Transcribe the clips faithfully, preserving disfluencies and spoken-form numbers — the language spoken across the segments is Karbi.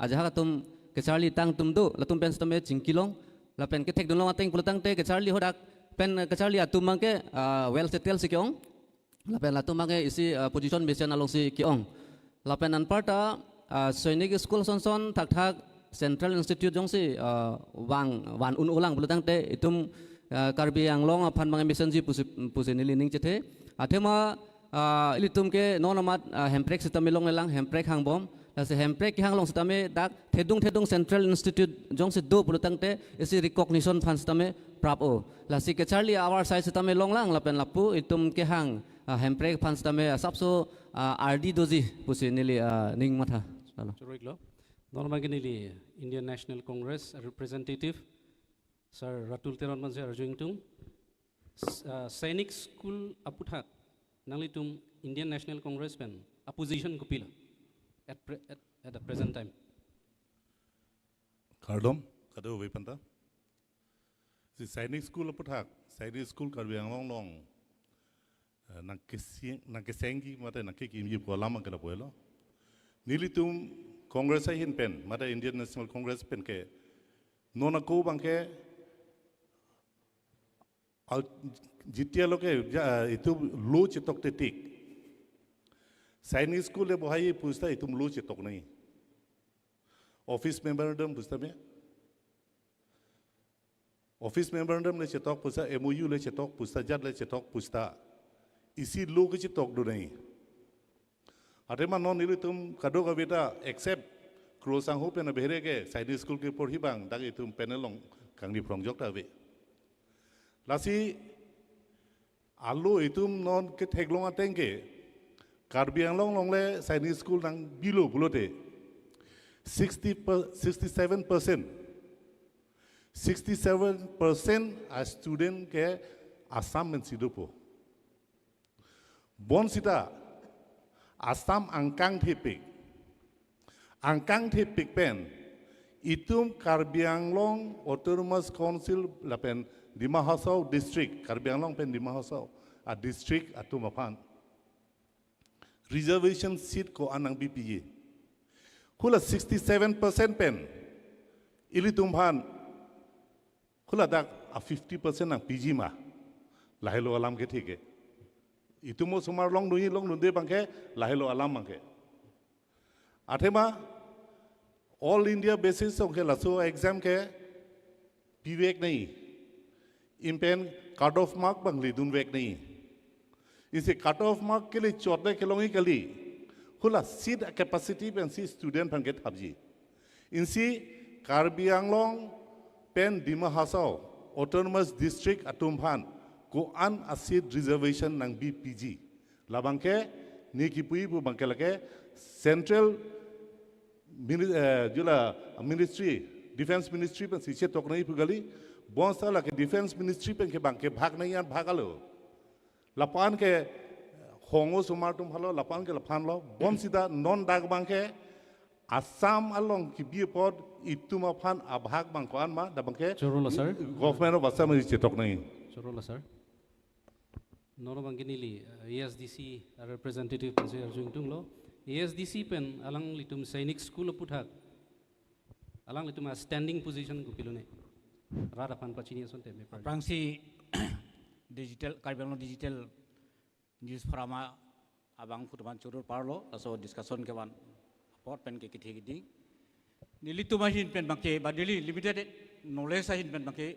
ajahak atum kacharli tang atum do, latum pen sitame chingkilong, lapen kethekdunlong ateng pulotangte kacharli hadak pen kacharli atum abangke, ah, well settled si ke-ong. Lapen latum abangke isi, ah, position mesen alongsi ke-ong. Lapen anparta, ah, Sainik School sonson thakthak Central Institute jongsi, ah, vang van un-olang pulotangte itum, ah, Karbi Anglong aphan abangke mesenji pusi, pusi neli ning chethe. Athema, ah, ilitum ke non amat, ah, hemprek sitame longlelang, hemprek hangbom. Lasi hemprek kehang along sitame dak thedung thedung Central Institute jongsi do pulotangte isi recognition aphan sitame prap-o. Lasi kacharli ahavar asai sitame longlang lapen lapu itum kehang, ah, hemprek aphan sitame asapso, ah, ardi doji pusi neli, ah, ning matha. Lalo. Choro-iklo. Non abangke neli Indian National Congress representative Sir Ratul Teron aphansi arju ingtung. S-, ah, Sainik School aputhak nanglitum Indian National Congress pen a-position kopilo at pre-, at, at the present time? Kardom, kadokave aphanta. Si Sainik School aputhak, Sainik School Karbi Anglong along, eh, nangkeseng, nangkesengji mate nangkekimji pu alam ke lapu-elo. Nelitum Congress ahin pen, mate Indian National Congress pen ke, non ako abangke, al-, G T L ke, ja, itum law chetok tetik. Sainik School le bohai pusita itum law chetok nangji. Office memorandum pusita me. Office memorandum le chetok pusita, M O U le chetok pusita, ajat le chetok pusita. Isi law kechetokdun nangji. Athema non ilitum kadokave ta except Kro Sangho pen abhere ke Sainik School keporhi abang dak itum panel along kangni phrong jok ta ave. Lasi alo itum non ketheklong ateng ke Karbi Anglong along le Sainik School nangbilo pulote sixty per, sixty-seven percent, sixty-seven percent a-student ke Assam pensi dopo. Bonsita Assam angkang thepik. Angkang thepik pen itum Karbi Anglong Autonomous Council lapen Dima Hasao District, Karbi Anglong pen Dima Hasao a-district atum aphan reservation seat ko-an nangpipiji? Hala sixty-seven percent pen ilitum aphan hala dak a-fifty percent nangpiji ma? Lahelo alam ke thik ke. Itum osomar longdunji longdunde abangke lahelo alam abangke. Athema All India basis along ke laso exam ke pivek nangji. Ipen cut off mark abang ledunvek nangji. Isi cut off mark kele chot le kelongji kali. Hala seat capacity pensi student aphan kethapji. Isi Karbi Anglong pen Dima Hasao Autonomous District atum aphan ko-an a-seat reservation nangpipiji? Labangke ne kipuji pu abangke lake Central Mini-, eh, jula Ministry, Defence Ministry pensi chetok nangji pu kali. Bonsita lake Defence Ministry pen ke abangke bhag nangji an bhag alo. Lapu-an ke hong osomar atum halo, lapu-an ke laphanlo. Bonsita non dak abangke Assam along kebi apot itum aphan abhag abang ko-an ma, dak abangke Choro-iklo, sir. Government of Assam chetok nangji. Choro-iklo, sir. Non abangke neli, eh, A S D C representative pensi arju ingtunglo. A S D C pen alanglitum Sainik School aputhak alanglitum a-standing position kopilone? Rat aphan pachini asonte me parli. Aphrangsi digital, Karbi Anglong Digital News Forum abangphu atum aphan choro parlo, laso discussion kevan apot pen ke kethe kedi. Nelitum ahin pen abangke, ba neli limited knowledge ahin pen abangke,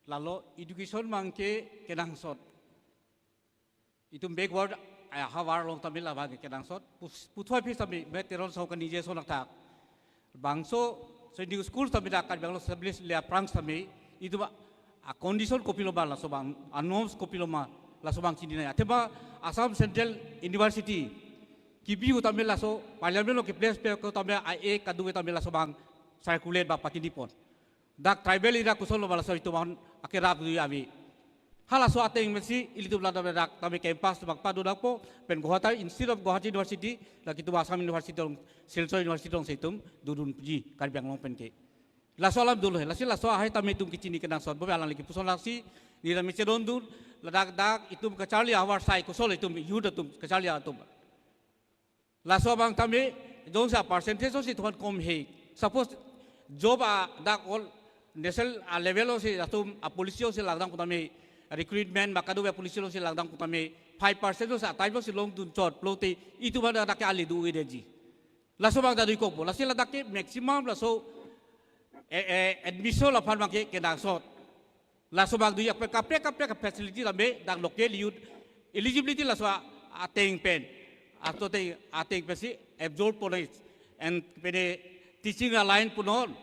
lalo education abangke kenangsot. Itum backward ahavar along tame labang kenangsot. Pus-, puthot aphi tame, me Teron Sangho kaningje ason athak. Bangso Sainik School tame dak Karbi Anglong establish le aphrang tame, itum a-condition kopilo ma laso abang, a-norms kopilo ma laso abang chini nangji. Athema Assam Central University kebi ahut tame laso Parliament along ke-place pe ahut tame a-, e kadokave tame laso abang circulate ba pachini pon. Dak tribal area kosonlo ma laso itum aphan akerap dui ave. Halaso ateng pensi ilitum ladak dak tame campus abang padodakpo, pen Guwahati, instead of Guwahati University, lake itum Assam University along, Silchar University alongsi itum dodunji Karbi Anglong pen ke. Laso alam dolo he, lasi laso ahai tame itum kechini kenangsot, bove alangli kepuson lasi, neli tame chedondun, ladak dak itum kacharli ahavar asai kosonlo itum, youth atum, kacharli atum. Laso abang tame, jongsi a-percentage si thon kom he. Suppose job a dak all national a-level si atum a-policy si langdam kutame, recruitment ba kadokave policy si langdam kutame five percent si a-time si longdun chot pulote itum aphan dak ke ali do-edetji. Laso abang ta do-ik kokpo. Lasi ladak ke maximum laso, eh, eh, admission aphan abang ke kenangsot. Laso abang do-ik kaprek kaprek facility tame dak local youth eligibility laso a-, ateng pen. Aso ateng, ateng pensi absorb punon. And pene teaching a-line punon,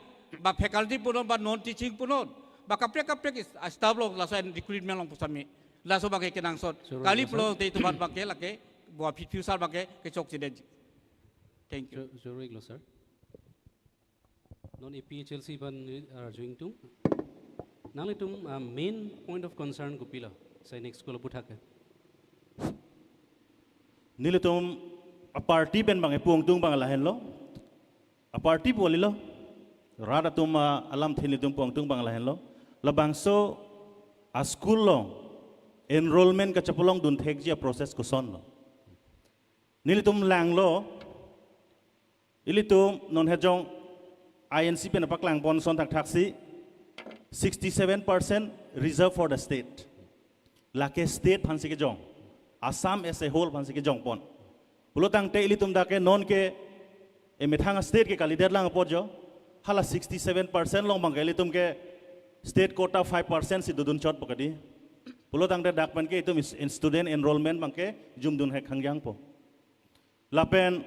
ba faculty punon, ba non-teaching punon, ba kaprek kaprek is, a-staff along laso and recruitment along pusitame. Laso abang ke kenangsot. Sure, kali sir. Pulote itum aphan abang ke lake, bo pi future abang ke kechokchedetji. Thank you. Sure, sure, sir. Non A P H L C aphan, uh, arju ingtung. Nanglitum, uh, main point of concern kopilo, Sainik School aputhak ke? Nelitum a-party pen abang pu ingtung abang lahenlo. A-party pu kalilo. Rat atum, uh, alamthe nelitum pu ingtung abang lahenlo. Labangso a-school along enrollment kachepalongdun thekji a-process kosonlo. Nelitum langlo, ilitum non hejong I N C pen paklang pon ason thakthak si sixty-seven percent reserved for the state. Lake state aphansi kejong, Assam as a whole aphansi kejong pon. Pulotangte ilitum dak ke non ke emethang a-state ke kalidet lang apot jo. Hala sixty-seven percent along abang ke ilitum ke state quota five percent si dodun chotpo kadi. Pulotangte dak pen ke itum is-, in student enrollment abang ke jumdun hek hangjangpo. Lapen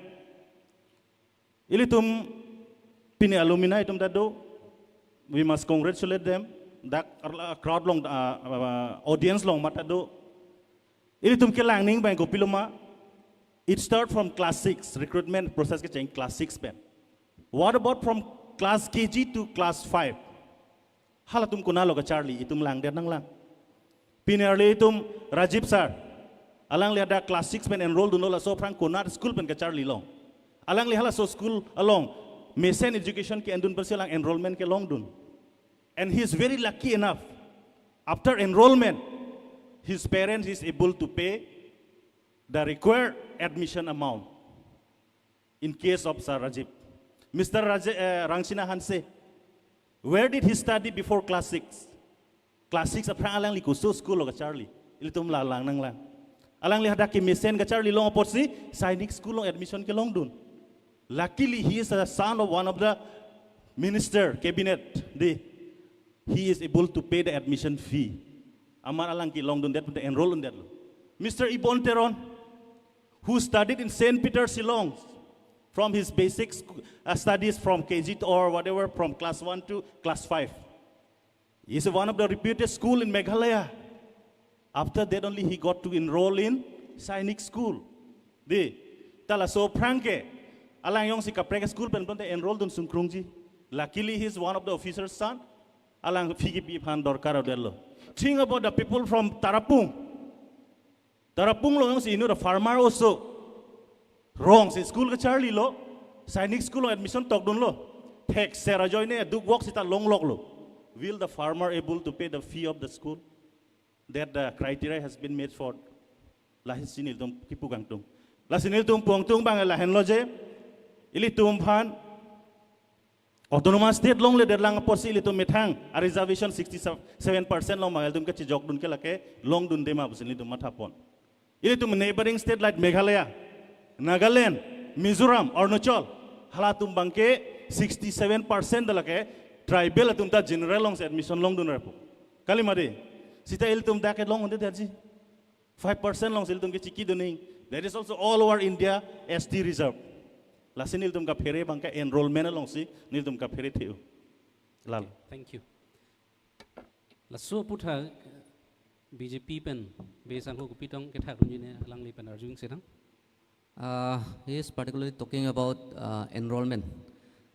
ilitum pini alumni atum ta do, we must congratulate them. Dak arla crowd along, uh, uh, audience along mata do. Ilitum kelang ning abang kopiloma, it start from class six, recruitment process kecheng class six pen. What about from class K G to class five? Halatum konatlo kacharli, itum langdet nanglang. Pini arli itum Rajiv sir, alangli hadak class six pen enroll dunlo, laso aphrang konat school pen kacharli long? Alangli halaso school along mesen education ke-endun pensi alang enrollment kelongdun. And he is very lucky enough. After enrollment, his parents is able to pay the required admission amount. In case of Sir Rajiv, Mister Raje-, uh, Rangsina Hanse, where did he study before class six? Class six aphrang alangli koso school lo kacharli? Ilitum la lang nanglang. Alangli hadak kemesen kacharli long apotsi Sainik School along admission kelongdun. Luckily, he is a son of one of the minister cabinet. Dei, he is able to pay the admission fee. Amat alang kelongdundet pute enroll undetlo. Mister Ibon Teron, who studied in Saint Peter Shillong from his basic sc-, uh, studies from K G to, or whatever, from class one to class five. He is one of the reputed school in Meghalaya. After that only he got to enroll in Sainik School. Dei, ta laso aphrang ke, alang jongsi kaprek school pen pute enroll dun sungkrungji. Luckily, he is one of the officer's son. Alang fee kepi aphan dorkar odetlo. Think about the people from Tarapung. Tarapung along jongsi inut a-farmer oso rong si school kacharlilo, Sainik School along admission tokdunlo. Thekser ajoine dukvok sita longloklo. Will the farmer able to pay the fee of the school that the criteria has been made for? Lahisi nelitum kipu kangtung. Lasi nelitum pu ingtung abang lahenlo je, ilitum aphan Autonomous State longledet lang apotsi ilitum methang a-reservation sixty-seven percent along abang ilitum kachijokdun ke lake longdunde ma pusi ilitum mathapon. Ilitum neighboring state like Meghalaya, Nagaland, Mizoram, Arunachal, halatum abang ke sixty-seven percent ta lake tribal atum ta general alongsi admission longdun repo. Kali ma dei, sita ilitum dak ke longdundetji. Five percent alongsi ilitum kechikidun ning. That is also all over India S T reserve. Lasi nelitum kaphere abang ke enrollment alongsi nelitum kaphere the-o. Lalo. Thank you. Laso aputhak B J P pen, Bey Sangho kopi tong kethakdunji ne alangli pen arju ingsedang. Uh, he is particularly talking about, uh, enrollment.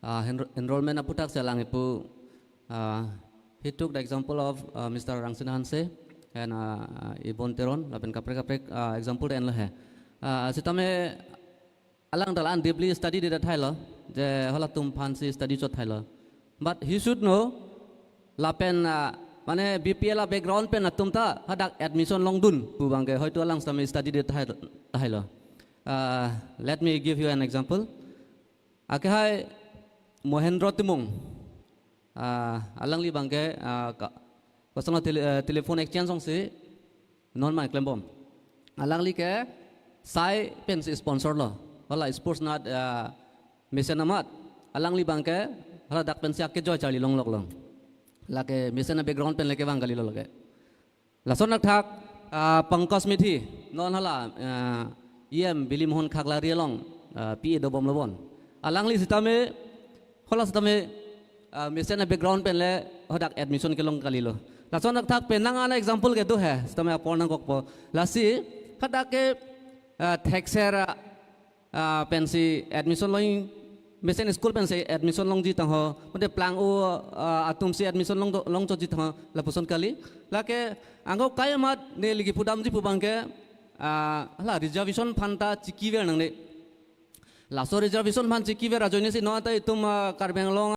Uh, enro-, enrollment aputhak si alang ipu, uh, he took the example of, uh, Mister Rangsina Hanse and, uh, Ibon Teron, lapen kaprek kaprek, uh, example enlo he. Uh, sitame alang ta la-an deeply study dedet thailo, je halatum aphansi study chot thailo. But he should know, lapen, uh, mane B P L a-background pen atum ta hadak admission longdun pu abang ke hoito alang sitame study dedet thai-, thailo. Uh, let me give you an example. Akehai Mohendro Timung. Ah, alangli abangke, ah, ka-, kosonlo tele-, eh, telephone exchange alongsi non ma klembom. Alangli ke sai pensi sponsor lo. Hala sports nat, ah, mesen amat. Alangli abangke hala dak pensi akejoi charli longlok long. Lake mesen a-background pen le kevang kalilo lake. Lason athak, ah, Pankaj Methi, non hala, ah, E M Bilimohon Khaklari along, ah, P A dobomlo bon. Alangli sitame, hala sitame, ah, mesen a-background pen le hadak admission kelong kalilo. Lason athak penang ana example kedo he, sitame apor nangkokpo. Lasi, hadak ke, ah, thekser, ah, ah, pensi admission long, mesen school pensi admission longji tangho, mate plang-o, ah, atumsi admission long do-, longchotji tangho, lapuson kali. Lake angkok kai amat neli kepudamji pu abangke, ah, hala reservation aphan ta chikiver nangne. Laso reservation aphan chikiver ajoinesi non ta itum, ah, Karbi Anglong